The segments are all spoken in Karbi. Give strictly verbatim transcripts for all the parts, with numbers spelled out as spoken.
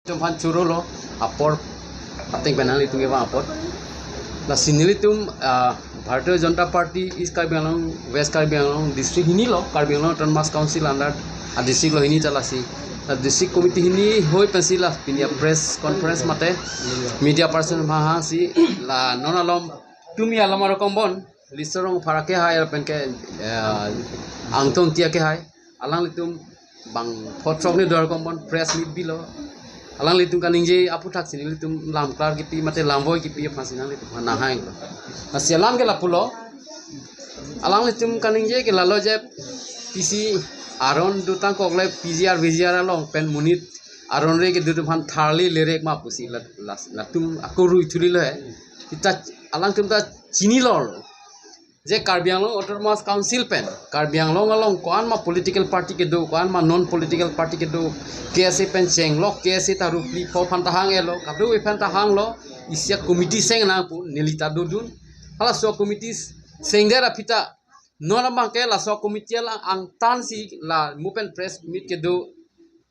Tum phan choro lo, apor ateng pen nanglitum kevang apot. Lasi nelitum, ah, Bharatiya Janata Party East Karbi Anglong, West Karbi Anglong district hini lo, Karbi Anglong Autonomous Council under a district lo hini ta lasi. La district committee hini hoi pensi la pini a press conference mate media person mahang si la non alom tumi alom arokom bon, Liso Rongphar ke hai pen ke, ah, Angtong Tia ke hai, alanglitum bang photrok ni dor kombon press meet bilo. Alanglitum kaningje aphuthak si nelitum lamklar kipi mate lamvoi kipi aphan si nanglitum aphan nang hang lo. Lasi alam ke lapulo. Alanglitum kaningje ke lalo je pisi aron dotang kokle P G R V G R along pen monit aron re kedo atum aphan tharli lerek ma pusi la, la, latum ako rui thuli lo he. Kita alangtum ta chini lo. Je Karbi Anglong Autonomous Council pen, Karbi Anglong along ko-an ma political party kedo, ko-an ma non political party kedo, K S A pen chenglok, K S A ta rupli pho aphan ta hang-elo, kadokave aphan ta hang lo, isi a committee seng nang pu, neli ta dodun. Halaso a committee sengdet aphi ta, non abang ke laso a committee alang angtan si la mo pen press meet kedo,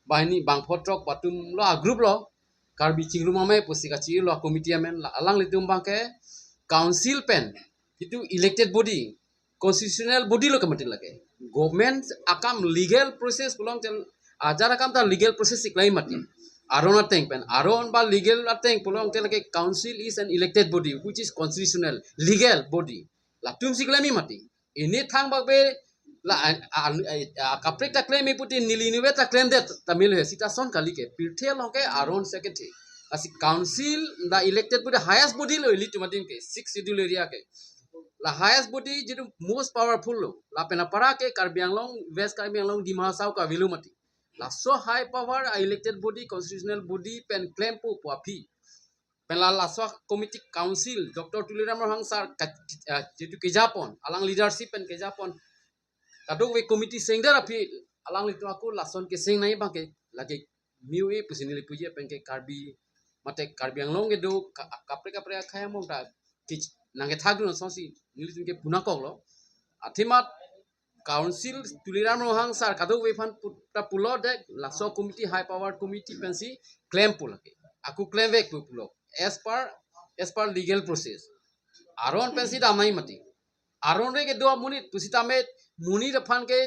banghini bang photrok atum lo a group lo, Karbi Chingrum Amei pusi kachi lo a committee amen la alanglitum abang ke council pen itu elected body, constitutional body lo kemati lake. Government akam legal process pulote ajat akam ta legal process si klem mati. Aron ateng pen, aron ba legal ateng pulote lake council is an elected body which is constitutional, legal body. Latum si klem mati. Ini thangbak be la a, a, a, a, kaprek ta klem putin neli nive ta klemdet ta mil he sita son kali ke. Pirthe along ke aron si kethe. Lasi council the elected body, highest body lo ilitum adim ke Sixth Schedule area ke. La highest body jitu most powerful lo. Lapen apara ke Karbi Anglong, West Karbi Anglong, Dima Hasao kavelo mati. Laso high power a elected body, constitutional body pen klempo pu aphi. Pen la laso committee council Doctor Tuliram Ronghang sir ka, ah, jitu kejapon, alang leadership pen kejapon. Kadokave committee sengdet aphi alanglitum ako lason keseng nai abang ke lake miu e pusi neli puji pen ke Karbi mate Karbi Anglong kedo ka, kaprek kaprek akhai among ta kich nang kethak dun sonsi nelitum ke puna kok lo. Athema council Tuliram Ronghang sir kadokave aphan pu, ta pulo dek laso committee high power committee pensi klempo lake. Ako klemvek pu pulo. As per, as per legal process. Aron pensi dam nai mati. Aron re kedo monit pusitame monit aphan ke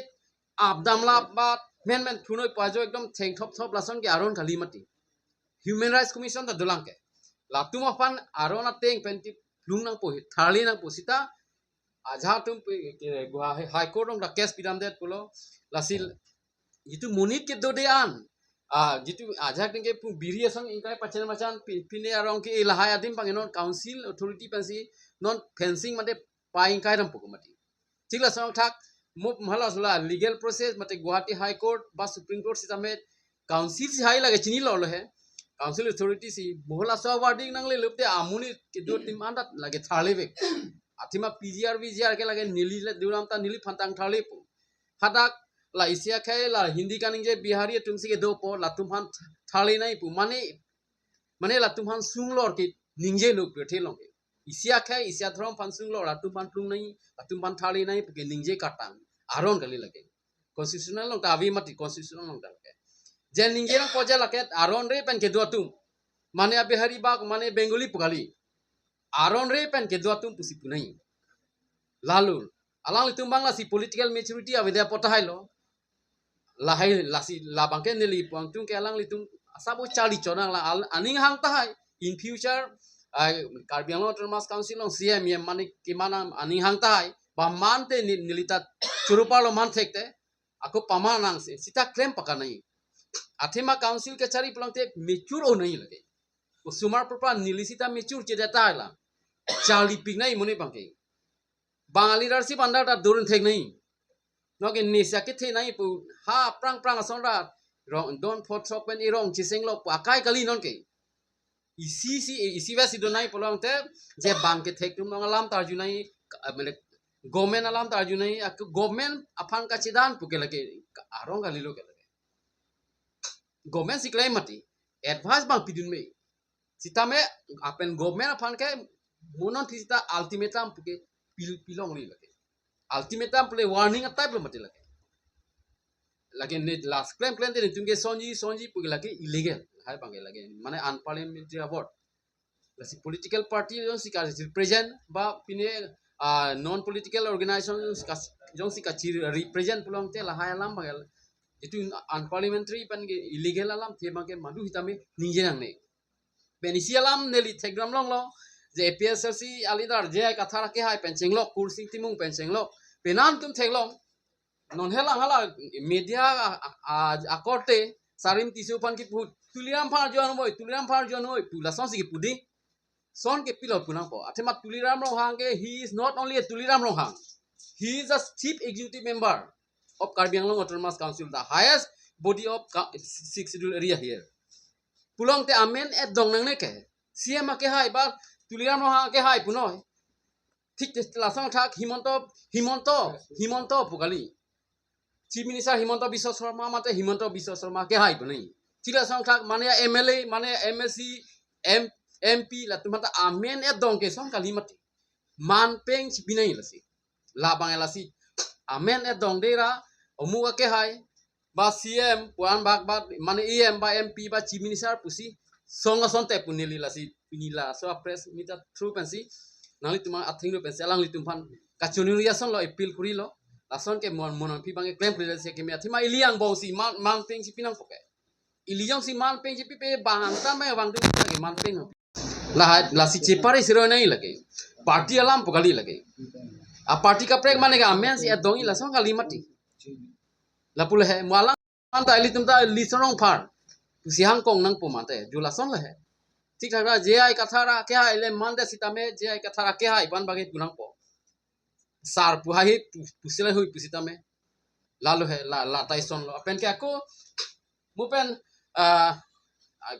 apdam labat men men thunoi pajo ekdom thengthop thop lason ke aron kali mati. Human Rights Commission ta dolang ke. Latum aphan aron ateng pen ti plung nangpo, tharli nangpo sita ajat atum pe, ke, Guwahati High Court along ta case pidamdet pulo. Lasi jitu monit kedo de an, ah, jitu ajat atum ke pu biri asong ingkai pachan pachan pi, pine arong ke lahai adim abang non council authority pensi non fencing mate pa ingkai dampo ke mati. Thik lason thak mo hala sula legal process mate Guwahati High Court ba Supreme Court sitame council si hai lake chini lo lo he. Council authority si mo halaso wording nangle lupte amonit kedo atum an ta lake tharlevek. Athema P G R V G R ke lake neli le duram ta neli aphan tang tharlepo. Hadak la isi akhai la Hindi kaningje Bihari atum si kedopo latum aphan tharle naipo. Mane, mane latum aphan sunglor ke ningje lo pirthe along ke. Isi akhai, isi adhorom aphan sunglor, latum aphan plung nai, latum aphan tharle nai pu ke ningje katang. Aron kali lake. Constitutional along ta ave mati, constitutional along ta lake. Je ningje nangpo je lake aron re pen kedo atum. Mane a Bihari bak, mane Bengali pu kali. Aron re pen kedo atum pusi pu nai. Lalu, alanglitum abang lasi political maturity avedet apot tahai lo. Lahai lasi labang ke neli puang tung ke alanglitum asabo charli chonang la al, aning hang tahai. In future, ai, Karbi Anglong Autonomous Council along C M, E M mane kemanam aning hang tahai. Ba mante ni, neli ta churupar lo man thekte. Ako paman nang se, sita klem pakan nai. Athema council kachari pulote mature o nai lake. Osomar propa neli sita mature chede tahai la. Charli pik nai monit abang ke. Bang a leadership under ta durin thek nai. Noke nisa kethe nai pu ha prang prang ason ra rong don photrok pen irong chiseng lo pu akai kali non ke. Isi si, isi vesi do nai pulote je bang kethek atum along alam ta arju nai, ka, mane, government alam ta arju nai, ak, government aphan kachedan pu ke lake, ka, arong kali lo ke lake. Government si klem mati, advice abang pidun me. Sitame apen government aphan ke mo non thi sita ultimatum pu ke pil, pilongle lake. Ultimatum pule warning a type lo mati lake. Lake ne last klem klem te netum ke sonji, sonji pu ke lake illegal. Lahai abang ke lake, mane unparliamentary award. Lasi political party jongsi ka represent ba pine, ah, non political organization jongsi ka, jongsi ka chi represent pulote lahai alam abang ke, itu unparliamentary pen ke illegal alamthe abang ke madu sitame ningje nangne. Pen isi alam neli thekdam longlo, je A P H L C a leader J I Kathar akehai pen chenglok, Kursing Timung pen chenglok. Pen nangtum theklong, non helang hala media a, a, a, akorte Sarim Tisso aphan kipu, Tuliram aphan arju noi, Tuliram aphan arju noi pu lasonsi kipu dei. Lason ke pilo pu nangpo. Athema Tuliram Ronghang ke, he is not only a Tuliram Ronghang. He is a chief executive member of Karbi Anglong Autonomous Council, the highest body of Ka-, Sixth Schedule area here. Pulote amen et dong nangne ke. C M akehai ba Tuliram Ronghang akehai punoi. Thik te lason thak Himanta, Himanta, Himanta pu kali. Chief Minister Himanta Biswa Sarma mate Himanta Biswa Sarma akehai punoi. Thik lason thak mane M L A, mane M L C, M-, M P latum mate amen et dong ke lason kali mati. Man peng si pinai lasi. Labang lasi. Amen et dong dei ra, omuk akehai, ba C M, puan bak ba, mane E M ba M P ba Chief Minister pusi, song asonte pu neli lasi, pini laso a press meet a through pensi, nanglitum athengno pensi, alanglitum aphan, kachonuri asonlo appeal kurilo, lason ke mon, mon aphi abang ke klemkle lasi keme athema ili angbong si, man, man peng si pi nangpo ke. Ili jongsi man peng si pipe bang angtan abang abang dei ke man peng. Lahai, lasi chepare siro nai lake. Party alam pu kali lake. A party kaprek mane ke amen si et dong-i lason kali mati. Lapu lahai, mo alang ta ilitum ta Litsong Rongphar. Pusi hangkong nangpo mate, jo lason lahai. Thik thak ra J I Kathar akehai le mande sitame, J I Kathar akehai abang abang ke pu nangpo. Sar pu hai pu, pusi lahai hui pusitame. Lalo he, la, la tai sonlo. Pen ke ako, mo pen, ah, ah,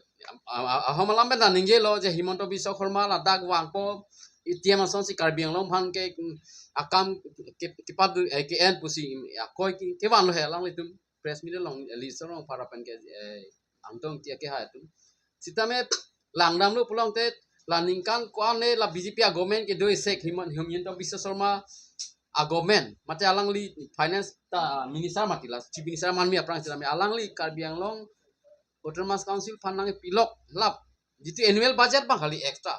ah, ah, ahom alam pen ta ningjelo je Himanta Biswa Sarma ladak vangpo, A T M asonsi Karbi Anglong aphan ke, mm, akam ke, kepadu, eh, ke-en pusi, mm, akoi ke, kevanlo he alanglitum press meet along, eh, Litsong Rongphar pen ke, eh, Angtong Ingti akehai atum. Sitame langdamlo pulote la ningkan ko-an ne la B J P a government kedo isi Himan-, Himanta Biswa Sarma a government. Mate alangli finance ta minister mati la, chief minister manmi aphrang sitame alangli Karbi Anglong Autonomous Council aphan nangpilok lap. Jitu annual budget abang kali extra.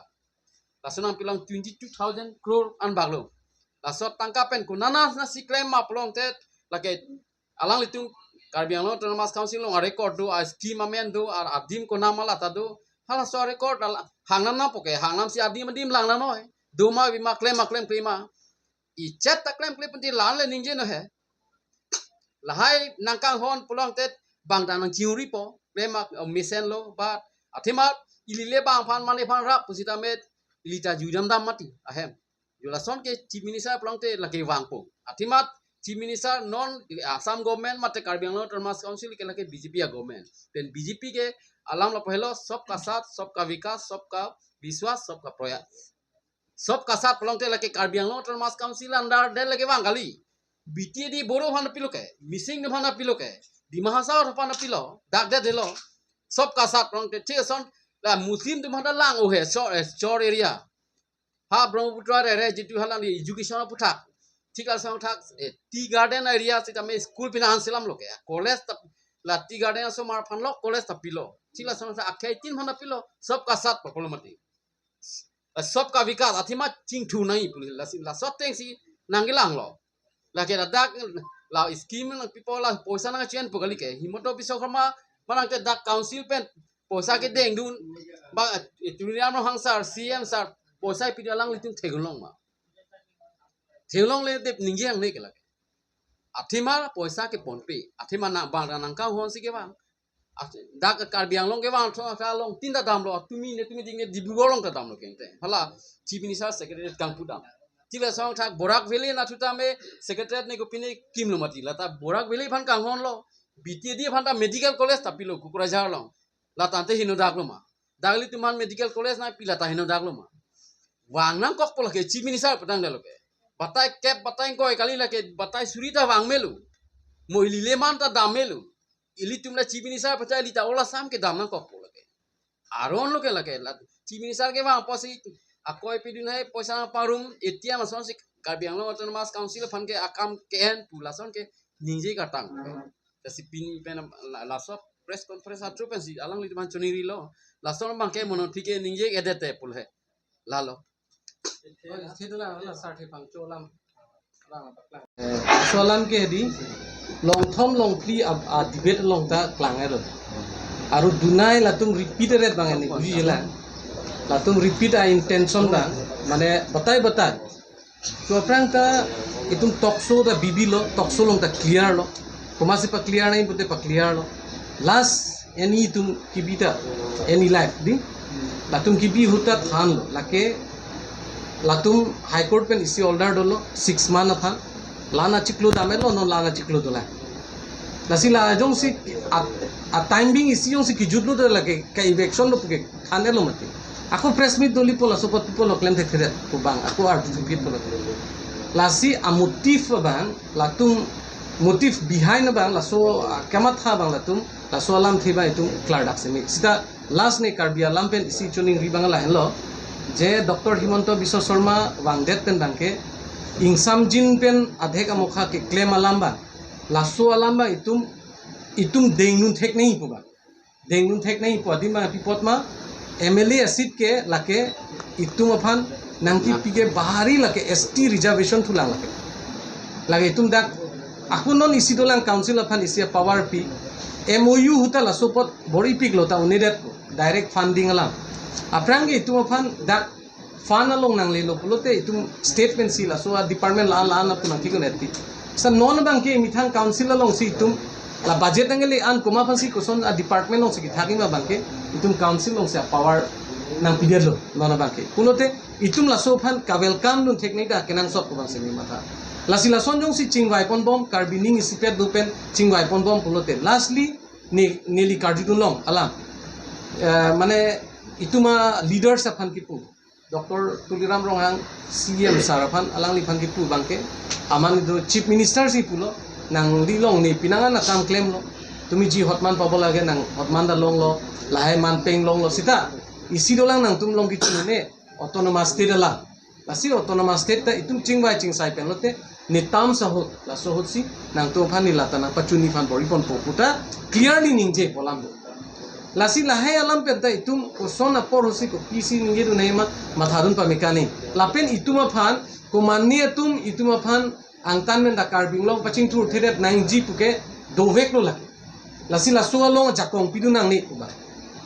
Laso nangpilong twenty-two thousand crore an bak lo. Laso atangka pen konat nasi klem ma pulote lake alanglitum Karbi Anglong Autonomous Council along a record do, a scheme amen do, a, adim konat ma lata do. Halaso a record ala, hangnam nangpo ke, hangnam si adim adim lang nangnoi. Do ma bi ma klem ma klemkle ma. Ichet ta klemkle penti la-an le ningje no he. Lahai nangkanghon pulote bang ta nangchiuripo, klem ma, oh, mesenlo, ba, athema ili le bang aphan mane aphan rap pusitame ili ta judam dam mati, ahem. Jo lason ke Chief Minister pulote lake vangpo. Athema Chief Minister non Assam government mate Karbi Anglong Autonomous Council ke lake B J P a government. Pen B J P ke alam lapu helo, sabka saath, sabka vikas, sabka vishwas, sabka prayas. Sabka saath pulote lake Karbi Anglong Autonomous Council under de lake vang kali. B T A D Boro aphan pilo ke, Mising atum aphan pilo ke, Dima Hasao aphan pilo, dak det helo. Sabka saath pulote thik ason la Muslim atum aphan lang o he, shor, eh, shor area. Ha Brahmaputra area jitu hala ni education aputhak. Thik ason thak, eh, tea garden area sitame school pina anselam lo ke. College ta la tea garden asomar aphan lo, college ta pilo. Thik ason thak akhei tin aphan pilo, sabka saath pu pulo mati. Eh, sabka vikas, athema chingthu nai pu lasi, laso atengsi nangkelanglo. Lake ladak la scheme nangpipo la poisa nangchen pu kali ke. Himanta Biswa Sarma manang ke dak council pen poisa kedengdun. Ba, eh, Tuliram Ronghang sir, C M sir, poisa pidi alanglitum theklong ma. Theklongle dep ningje ang ne ke lake. Athema poisa keponpe. Athema nang bang nangkanghon si kevang. Ach-, dak Karbi Anglong kevang tho ka along tin ta damlo, tumi ne tumi ding ne Dibrugarh along ta damlo kente. Hala Chief Minister Secretariat kangpu dam. Thik ason thak Barak Valley anatthu tame Secretariat ne kopine kimlo mati, lata Barak Valley aphan kanghonlo. B T A D aphan ta medical college ta pilo Kokrajhar along. Lata ante heno daklo ma. Dak ilitum aphan medical college nangpi, lata heno daklo ma. Vang nangkokpo lake Chief Minister pu tangdetlo ke. Batai kep, batai ingkoi kali lake, batai suri ta vang melo. Mo ili le man ta dam melo. Ilitum la Chief Minister pu ta ili ta ol Assam kedam nangkokpo lake. Aron lo ke lake, la Chief Minister kevang apotsi akoi pidun hai poisa nangparum, A T M asonsi Karbi Anglong Autonomous Council aphan ke akam ke-en pu lason ke ningje katang. Lasi pini pen la, laso press conference athu pensi alanglitum aphan choningrilo. Lason abangke mono thike ningje edete pule. Lalo. Oh, isi dolang, la sarthe pangcho alam. Alam abang klang. Eh, so alam ke di, longthom longphli a, a debate along ta klang ero. Aru dunai latum repeat eret bang ini, buji jelang. Latum repeat a intention bang, mane batai batai. So aphrang ta itum talk show ta bibilo, talk show along ta clear lo. Komatsi pa clear nangji pute pa clear lo. Last any itum kebi ta, any life di. Latum kebi ahut ta thanlo. Lake latum High Court pen isi order dolo, six month aphan. La-an achiklo damlo, non la-an achiklo dolang. Lasi la jongsi a, a timing isi jongsi kejutlo ta lake ka eviction lo puke thanlo mati. Ako press meet dolipo, laso apot people lo klem thekthedet pu bang, ako arju thekthedet pulo. Lasi a motive abang, latum motive behind abang, laso, ah, kamatha abang latum, laso alamthe abang itum klardak seme. Sita last ne Karbi alam pen isi choningri abang lahenlo, je Doctor Himanta Biswa Sarma vangdet pen abangke, ingsamjin pen adhek amokha keklem alam abang, laso alam abang itum, itum dengdun thek nangji pu abang. Dengdun thek nangji pu adim abang pi apot ma, M L A a seat ke lake itum aphan nangkepi ke bahari lake S T reservation thulang lake. Lake itum dak, ako non isi dolang council aphan isi power pi, M O U ahut ta laso apot bor-ipiklo ta un'edet, direct funding alam. Aphrang ke itum aphan dak fund along nanglelo pulote itum state pensi laso a department la-an la-an atum nangkikun-et ti. Sa non abangke methang council alongsi itum la budget nangle an komat aphansi koson a department alongsi kethakji ma abangke itum council alongsi a power nangpidetlo non abangke. Pulote itum laso aphan ka-welcome dun thek nangji ta kenangsot pu abang seme matha. Lasi lason jongsi chingvai ponbom, Karbi aning isipet do pen chingvai ponbom pulote lastly ne, neli karjudun long alam. Eh, mane itum a leaders aphan kipu. Doctor Tuliram Ronghang C E M sir aphan alangliphan kipu abangke, amat do Chief Minister si pulo, nangli long ne pinangan akam klemlo. Tumi ji hotman pabo lage nang hotman ta longlo, lahai man peng longlo sita. Isi dolang nangtum long kechun ne autonomous state alam. Lasi autonomous state ta itum chingvai chingsai pen lote ne terms ahut, laso ahutsi nangtum aphan ne lata nangpachunji aphan bor-iponpo pu ta clearly ningje pu alam do. Lasi lahai alam pen ta itum koson apor ahutsi kopisi ningjedun nangji ma mathadun pame kani. Lapen itum aphan, komatne atum itum aphan angtan pen ta Karbi Anglong pachingthur thedet nangji puke doveklo lake. Lasi laso along ajakong pidun nangne pu abang.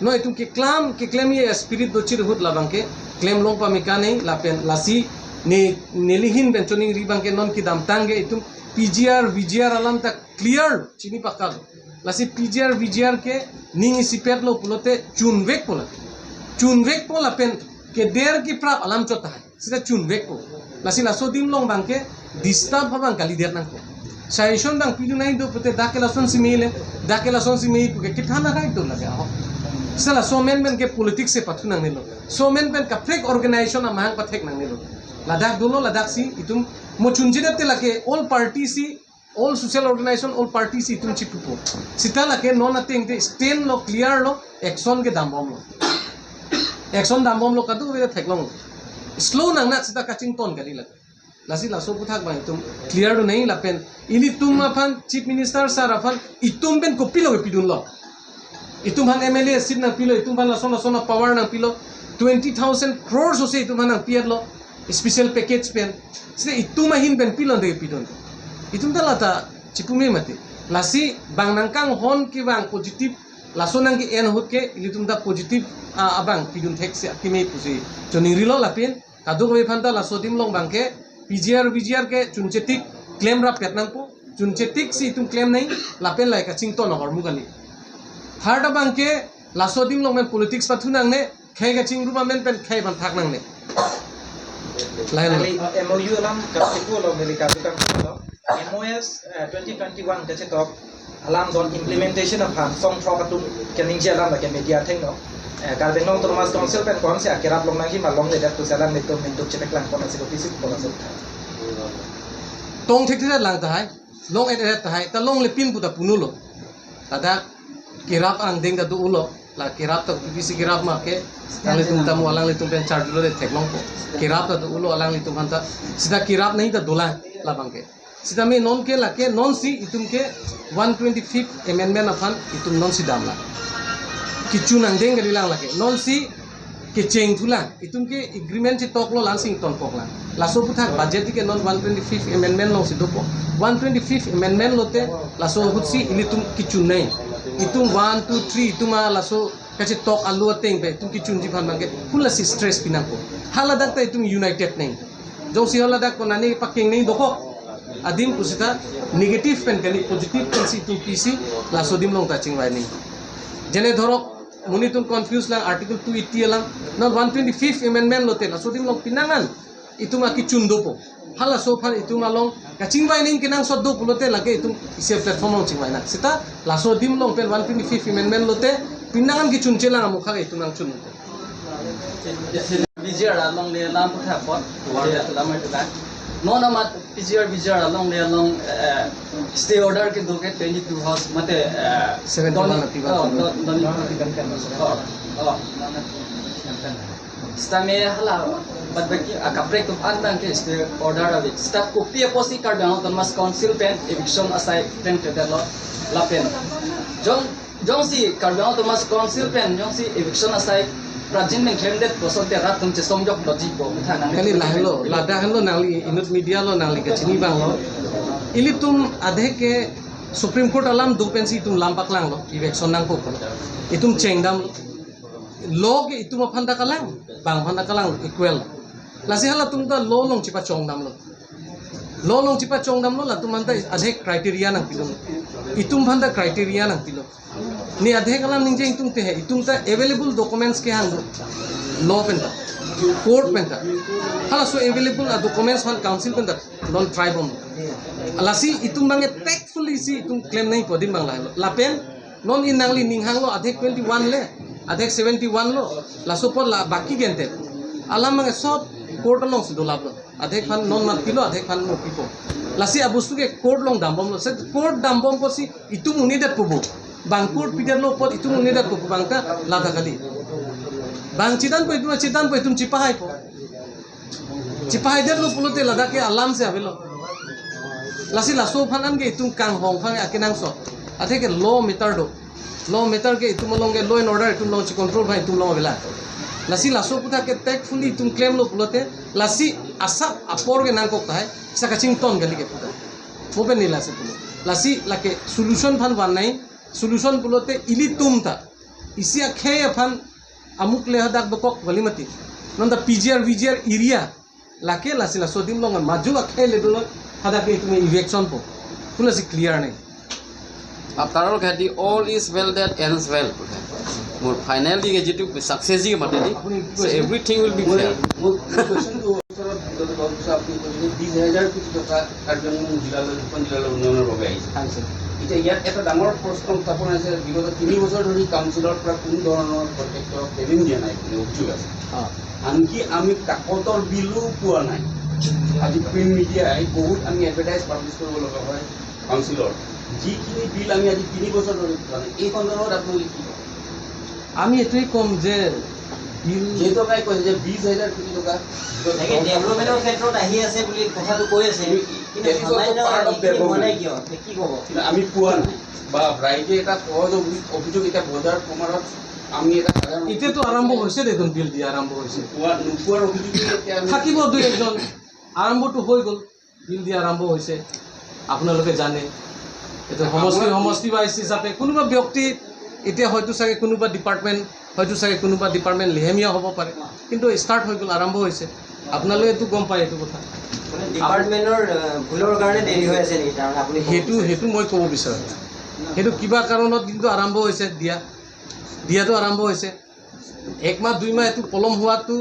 Non itum keklam, keklemji spirit do chirhut labangke, klem long pame kani lapen lasi ne, neli ahin pen choningri abangke non kedamtang ke itum P G R, V G R alam ta clear chini pakal. Lasi P G R, V G R ke aning isipetlo pulote chunvekpo la. Chunvekpo lapen keder keprap alam chot tahai. Sita chunvekpo. Lasi laso adim along abangke disturb abang kalidet nangpo. Suggestion abang pidun nangji do pute dak ke lasonsi mele, dak ke lasonsi mele puke kethan arai do lake ahok. Sita laso amen pen ke politics si pathu nangnelo. Laso amen pen kaprek organization amahang pathek nangnelo. Ladak dolo, ladaksi itum mo chunjedet te lake all party si, all social organization, all party si itum chipupo. Sita lake non ateng te stand lo, clear lo, action kedambomlo. Action dambomlo, kadokave theklong. Slow nangnak sita kachington kali lake. Lasi laso aphuthak abang itum clear dun nangji lapen ilitum aphan Chief Minister sir aphan itum pen kopilo kepidunlo. Itum aphan M L A seat nangpilo, itum aphan lason lason power nangpilo, twenty thousand crores ose itum aphan nangpi-etlo, special package pen. Sita itum ahin pen pilo de pidun. Itum ta lata chipume mati. Lasi bang nangkanghon kevang positive, laso nangke-en ahut ke ilitum ta positive, ah, abang pidun theksi akeme pusi choningrilo lapen kadokave aphan ta laso adim along abangke P G R, V G R ke chunchetik klem rappet nangpo, chunchetik si itum klem nangji lapen lahai kachington ahormu kali. Third abangke laso adim along pen politics pathu nangne, khei kachingrum amen pen khei aphan thak nangne. Lain lo. Kali, uh, M O U alam kasipu lo, America tu kan lo. M O S, uh, twenty twenty-one kachetok alam don implementation aphan song throk atum keningje alam lake media athengno. Eh, Karbi Anglong Autonomous Council pen ko-ansi akerap long nangji ma longledet pusi alanglitum ningduk chetheklangpon asi kopisi pon asi. Tong thekthelang tahai, long-et-et tahai, ta longlepin pu ta punulo. Ladak kerap angdeng ta do-ulo, la kerap ta kopisi kerap ma ke, alanglitum ta mo alanglitum pen charjulo de theklongpo. Kerap ta do-ulo alanglitum aphan ta, sita kerap nangji ta dolang labangke. Sitame non ke lake, non si itum ke one twenty-fifth amendment aphan itum non si damlang. Kechun angdeng kalilang lake. Non si kecheng thulang. Itum ke agreement chetok lo, la-an si ingtonpok lang. Laso aputhak budget ke non one twenty-fifth amendment along si dopo. One twenty-fifth amendment lote laso ahut si ilitum kechun nai. Itum one, two, three, itum a laso kachetok alo ateng pen itum kechunji aphan abangke hala si stress pinangpo. Haladak ta itum united nai. Jongsi haladak konane pakeng nai dokok adim pusita negative pen kali, positive pen si itum pisi laso adim along ta chingvai nai. Jene dhorok monit atum confuse lang, Article two eighty alam, non one twenty-fifth amendment lote laso adim along pinangan itum akechun dopo. Halaso aphan itum along kachingvai nai kenangsot do pulote lake itum isi platform along chingvai nang. Seta laso adim along pen one twenty-fifth amendment lote pinangan kechun chelang amokha itum nangchun. P G R alongle alam aputhak apot, P G R alam aputhak. Non amat P G R, P G R alongle along, eh, stay order kedo ke twenty-two house mate, eh, seventy-one don, aphi ba oh, don, don, oh, oh. Sitame hala, but bagi akaprek atum an abangke stay order ave. Sita kopi apotsi Karbi Anglong Autonomous Council pen eviction asai pen kedetlo lapen. Jong, jongsi Karbi Anglong Autonomous Council pen jongsi eviction asai prajin pen klemdet puson te rat atum chesong jok doji po methang nang. Kali lahelo, ladak henlo nangli inut media lo nangli kachini abanglo. Ilitum adhe ke Supreme Court alam do pensi itum lam paklanglo, eviction nangpo pulo. Itum chengdam law ke itum aphan ta kalang, bang aphan ta kalang equal. Lasi halatum ta law along chepachongdamlo. Law along chepachongdamlo, latum aphan ta adhe criteria nangpilo. Itum aphan ta criteria nangpilo. Ne adhe alam ningje ingtung te he, itum ta available documents kehang do. Law pen ta, court pen ta. Halaso available a documents aphan council pen ta non try bomlo. Lasi itum abangke tactfully si itum klem nangpo adim abang lahelo. Lapen non in nangli ninghanglo adhe twenty-one le, adhe seventy-one lo, laso apot la baki gente. Alam abangke sob court along si dolaplo. Adhe aphan non matpilo, adhe aphan matpipo. Lasi abostu ke court along dambomlo. Se court dambom apotsi itum un-edetpo bo. Bang court pidetlo apot itum un-edetpo bo, bang ta ladak kali. Bang chedanpo itum, chedanpo itum chepahaipo. Chepahaidetlo pulote ladak ke alam si avelo. Lasi laso aphan an ke itum kanghong aphan akenangsot. Athe ke law matter do. Law matter ke itum along ke law and order itum along checontrol aphan itum along avela. Lasi laso aputhak ke tactfully itum klemlo pulote, lasi asap apor ke nangkok tahai, sa kachington kali ke puta. Mo pen ne lasi pulo. Lasi lake solution aphan van nai, solution pulote ilitum ta isi akhei aphan amuk le hadak dokok kali mati. Non ta P G R, V G R area lake lasi laso adim along maju akhei le dolo hadak ke itum eviction po. Pura si clear nai. After all, the all is well that ends well. More finally, ke jitu success ji mate di, so everything will be fair. মোৰ কুৱেশ্যনটো ওচৰত বিগত দহ বছৰ আপুনি কৈছে যে বিশ হাজাৰ কোটি টকা কাৰ্বি আংলং জিলালৈ, দুখন জিলালৈ উন্নয়নৰ বাবে আহিছে। আহিছে। এতিয়া ইয়াত এটা ডাঙৰ প্ৰশ্ন উত্থাপন হৈছে, বিগত তিনি বছৰ ধৰি কাউন্সিলৰ পৰা কোনো ধৰণৰ প্ৰত্যক্ষ পেমেণ্ট দিয়া নাই বুলি অভিযোগ আছে। অ। আনকি আমি কাকতৰ বিলো পোৱা নাই। আজি প্ৰিণ্ট মিডিয়াই বহুত আমি এডভাৰটাইজ পাব্লিছ কৰিব লগা হয় কাউন্সিলৰ, যিখিনি বিল আমি আজি তিনি বছৰ ধৰি পোৱা নাই। এই সন্দৰ্ভত আপোনালোকে কি ক'ব? আমি এইটোৱেই ক'ম যে বিল যিহেতু আপোনালোকে কৈছে যে বিশ হাজাৰ কোটি টকা এনেকে ডেভেলপমেণ্টৰ ক্ষেত্ৰত আহি আছে বুলি কথাটো কৈ আছে, কিন্তু that is also সামান্য part of এইখিনি হোৱা নাই development। কিয়? কি ক'ব? কিন্তু আমি পোৱা নাই বা ৰাইজে এটা সহজ অভি-, অভিযোগ, এতিয়া বজাৰ সমাৰত আমি এটা সাধাৰণ এতিয়াতো আৰম্ভ হৈছে দেখোন, বিল দিয়া আৰম্ভ হৈছে। পোৱা, নোপোৱাৰ অভিযোগ এতিয়া আমি থাকিব দুই একজন, আৰম্ভটো হৈ গ'ল, বিল দিয়া আৰম্ভ হৈছে, আপোনালোকে জানে। এইটো সমষ্টি, সমষ্টি ৱাইজ হিচাপে কোনোবা ব্যক্তি এতিয়া হয়তো চাগে কোনোবা ডিপাৰ্টমেণ্ট, হয়তো চাগে কোনোবা ডিপাৰ্টমেণ্ট লেহেমীয়া হ'ব পাৰে, কিন্তু ষ্টাৰ্ট হৈ গ'ল, আৰম্ভ হৈছে। আপোনালোকে এইটো গম পায় এইটো কথা। মানে ডিপাৰ্টমেণ্টৰ, আহ, ভুলৰ কাৰণে দেৰি হৈ আছে নেকি? তাৰমানে আপুনি ক'ব সেইটো, বিচাৰিছে? সেইটো মই ক'ব বিচাৰোঁ। সেইটো কিবা কাৰণত কিন্তু আৰম্ভ হৈছে দিয়া, দিয়াটো আৰম্ভ হৈছে। এক মাহ, দুই মাহ এইটো পলম হোৱাটো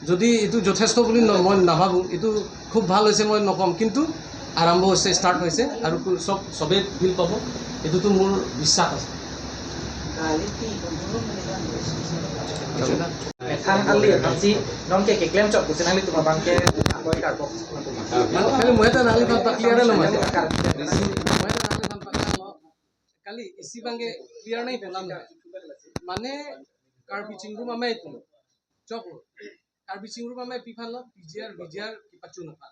যদি এইটো যথেষ্ট বুলি ন-, মই নাভাবোঁ, এইটো খুব ভাল হৈছে মই নক'ম, কিন্তু আৰম্ভ হৈছে, ষ্টাৰ্ট হৈছে আৰু কো-, চব, চবেই বিল পাব, এইটোতো মোৰ বিশ্বাস আছে। Methan ali aphansi non ke keklem chot pusi nanglitum abangke akoi karbok. Mane kali mo eta nangliphan pa-clear lo mane. Mo eta nangliphan pa-clear lo. Kali isi abangke clear nai pelam. Mane Karbi Chingrum Amei tum. Choklo. Karbi Chingrum Amei aphi aphan lo, P G R, V G R kepachun aphan.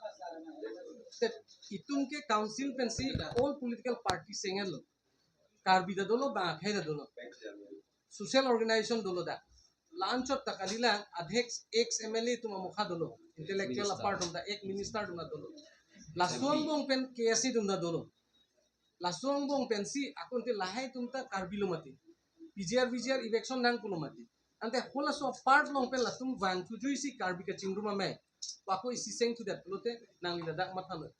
Te itum ke council pensi all political party sengel lo. Karbi ta dolo, bang akhei ta dolo. Social organization dolo dak. La-anchot ta kalilang, adhek ex M L A atum amokha dolo. Intellectual Minister. Apart atum ta, ex minister atum ta dolo. Laso angbong pen K S A atum ta dolo. Laso angbong pensi ako ante lahai atum ta Karbi lo mati. P G R, V G R eviction nang pulo mati. Ante halaso apart along pen latum vangthujuisi Karbi kachingrum amei. Ako isi seng thudet pulote nangli ladak mathalo.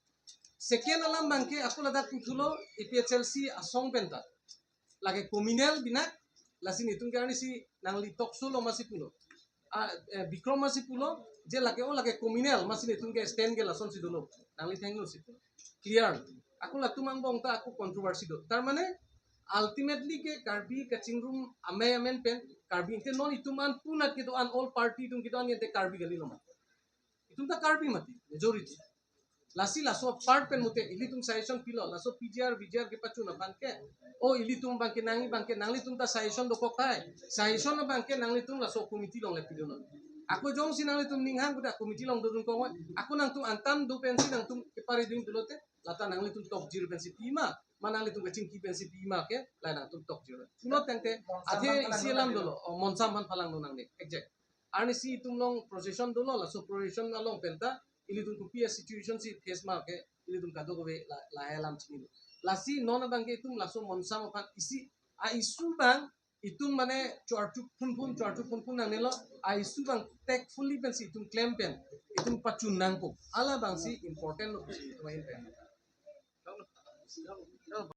Second alam abangke ako ladak puthulo A P H L C asong penta. Lake communal binak, lasi netum ke arnisi nangli talk show lo masi pulo. Ah, eh, Bikrom masi pulo, je lake o lake communal, masi netum ke stand ke lasonsi dolo. Nangli thengno si pulo. Clear. Ako latum angbong ta ako controversy do. Tar mane, ultimately ke Karbi kachingrum amei amen pen, Karbi ante non itum an punat kedo-an all party atum kedo-an ante Karbi kali lo ma. Itum ta Karbi mati, majority. Lasi laso apart pen mute ilitum suggestion pilo, laso P G R, V G R kepachun aphan ke. O ilitum abangke nangli abangke nanglitum ta suggestion dokok hai. Suggestion abangke nanglitum laso committee along le pidun non. Ako jongsi nanglitum ninghang kuda committee along dodun kong, ako nangtum angtan do pensi nangtum kepari ding pulote, lata nanglitum tokjir pensi pima, ma nanglitum kachingki pensi pima ke, la nangtum tokjir. Pulo tangte, athe isi alam dolo, o, monsam aphan phalang do nangne, exact. Arnisi itum along procession dolo, laso procession along penta, ilitum kopi a situation si face ma ke, ilitum kadokave la, lahai alam chinilo. Lasi non abangke itum laso monsam aphan isi, a issue abang, itum mane chorchuk phunphun, chorchuk phunphun nangnelo, a issue abang tactfully pensi itum klem pen, itum pachun nangpo. Halabangsi important lo itum ahin pen.